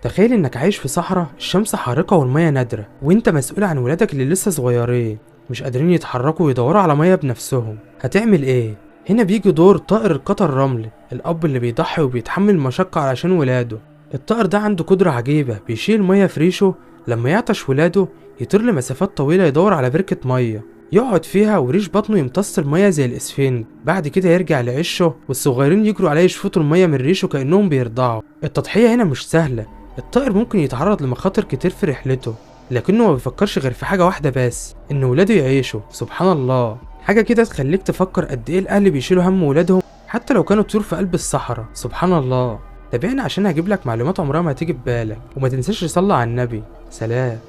تخيل انك عايش في صحراء، الشمس حارقة والمية نادرة، وانت مسؤول عن ولادك اللي لسه صغيرين مش قادرين يتحركوا ويدوروا على مية بنفسهم. هتعمل ايه؟ هنا بيجي دور طائر القطا الرملي، الاب اللي بيضحي وبيتحمل مشقة علشان ولاده. الطائر ده عنده قدرة عجيبة، بيشيل مية في ريشه، لما يعطش ولاده يطير لمسافات طويلة يدور على بركة مية يقعد فيها وريش بطنه يمتص المية زي الاسفنج، بعد كده يرجع لعشه والصغيرين يجروا عليه يشفطوا المية من ريشه كأنهم بيرضعوا. التضحية هنا مش سهلة، الطائر ممكن يتعرض لمخاطر كتير في رحلته، لكنه ما بيفكرش غير في حاجة واحدة بس، إن ولاده يعيشوا. سبحان الله، حاجة كده تخليك تفكر قد إيه الأهل بيشيلوا هم ولادهم حتى لو كانوا طيور في قلب الصحراء. سبحان الله. تابعنا عشان هجيب لك معلومات عمرها ما هتيجي في بالك، وما تنساش تصلي على النبي. سلام.